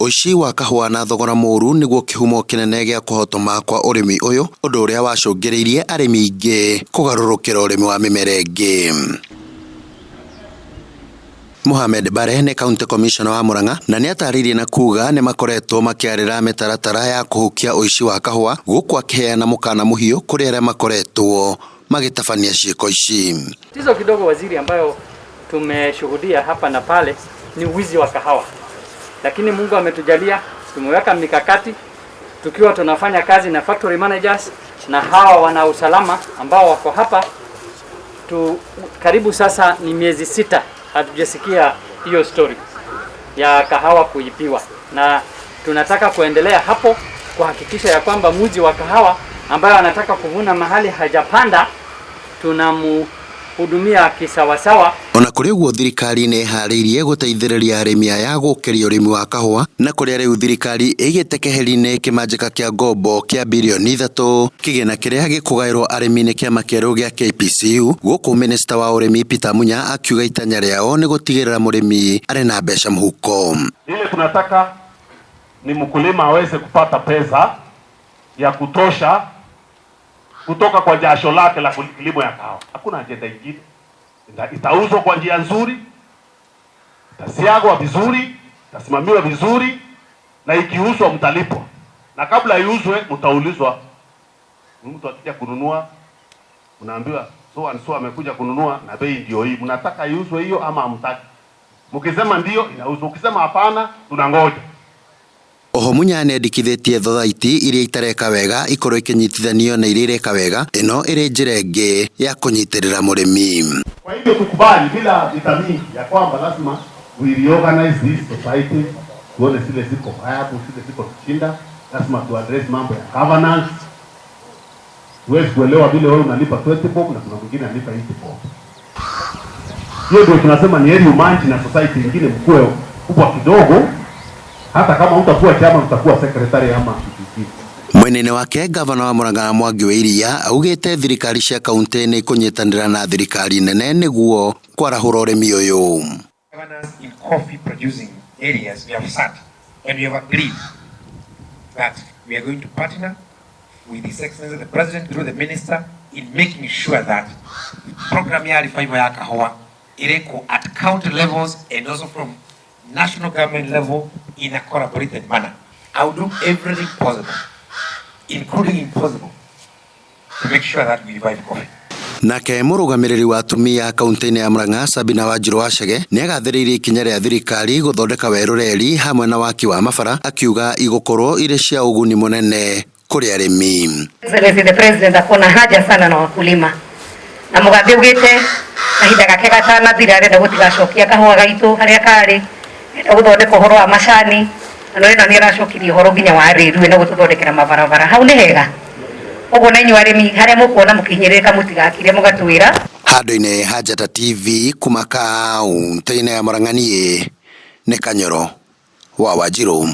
Ũici wa kahũa na thogora mũru nĩguo kĩhumo kĩnene gĩa kũhotoma kwa ũrĩmi ũyũ, ũndũ ũrĩa wacũngĩrĩirie arĩmi aingĩ kũgarũrũkĩra ũrĩmi wa mĩmera ĩngĩ. Mohamed Bare nĩ County Commissioner wa Murang'a na nĩatarĩirie na kuga nĩmakoretwo makĩarĩra mĩtaratara ya kũhukia ũici wa kahũa gũkũ akĩheana mũkana mũhiũ kũrĩ arĩa makoretwo magĩtabania ciĩko ici. Tatizo kidogo waziri, ambayo tumeshuhudia hapa na pale ni wizi wa kahawa, lakini Mungu ametujalia, tumeweka mikakati tukiwa tunafanya kazi na factory managers na hawa wana usalama ambao wako hapa tu, karibu sasa ni miezi 6 hatujasikia hiyo story ya kahawa kuibiwa, na tunataka kuendelea hapo kuhakikisha ya kwamba mwizi wa kahawa ambayo anataka kuvuna mahali hajapanda tunamhudumia kisawasawa. Ona kũrĩ ũguo, thirikari nĩ ĩharĩirie gũteithĩrĩria arĩmi aya gũkĩria ũrĩmi wa kahũa, na kũrĩa rĩu thirikari ĩigĩte keheri-inĩ kĩmanjĩka kĩa ngombo kĩa birioni 3, kĩgĩna kĩrĩa gĩkũgaĩrwo arĩmi nĩ kĩama kĩerũ gĩa KPCU, gũkũ minista wa ũrĩmi Peter Munya akiuga itanya rĩao nĩ gũtigĩrĩra mũrĩmi arĩ na mbeca mũhuko. Ile tunataka ni mkulima aweze kupata pesa ya kutosha kutoka kwa jasho lake la kilimo ya kahawa. Hakuna ajenda ingine. Itauzwa kwa njia nzuri, itasiagwa vizuri, itasimamiwa vizuri, na ikiuzwa mtalipwa, na kabla iuzwe mtaulizwa. Mtu akija kununua unaambiwa so and so amekuja kununua na bei ndio hii, mnataka iuzwe hiyo ama hamtaki? Mkisema ndio inauzwa, ukisema hapana tunangoja. Oho Munya nĩendekithĩtie thothaiti iria itareka wega ikorwo ikinyitithanio na iria ireka wega, ĩno ĩrĩ njĩra ĩngĩ ya kũnyitĩrĩra mũrĩmi. Kwa hivyo tukubali bila vita mingi ya kwamba lazima we reorganize this society, tuone zile ziko viable, zile ziko kushinda. Lazima tu address mambo ya governance. Huwezi kuelewa vile wewe unalipa 20 bob na kuna mwingine analipa 80 bob. Hiyo ndio tunasema ni heri umerge na society nyingine mkue kubwa kidogo, hata kama utakuwa chama mtakuwa secretary ama kitu kingine. Mwena-inĩ wake, gavana wa Murang'a Mwangi wa Iria augĩte thirikari cia kaunti nĩ ikũnyitanĩra na thirikari nene nĩguo kwarahũra ũrĩmi ũyũ. Governors in coffee producing areas, we have sat and we have agreed that we are going to partner with His Excellency the President through the Minister in making sure that program ya revival ya kahawa irekwo at county levels and also from national government level in a collaborated manner. I will do everything possible, including impossible, to make sure that we revive coffee. Nake mũrũgamĩrĩri wa atumia kaunti-inĩ ya Murang'a Sabina Wanjiru Wachege nĩagathĩrĩirie ikinya rĩa thirikari gũthondeka werũ reri hamwe na waki wa mabara, akiuga igũkorwo irĩ cia ũguni mũnene kũrĩ arĩmi. Excellency the President akona haja sana na wakulima, na mugathe ugite kahinda gake gatanathira arenda gutigacokia kahũa gaitũ harĩa karĩ, enda gũthondeka ũhoro wa macani, na nĩ nĩ aracokirie ũhoro nginya wa rĩrue na gũtũthondekera mabarabara. Hau nĩ hega ũguo, na inyuĩ arĩmi harĩa mũkuona mũkĩhinyĩrĩrĩka mũtigakire mũgatwĩra. Handũ-inĩ ha Njata TV kuma kaunti-inĩ ya Murang'a, niĩ nĩ Kanyoro wa Wanjiru.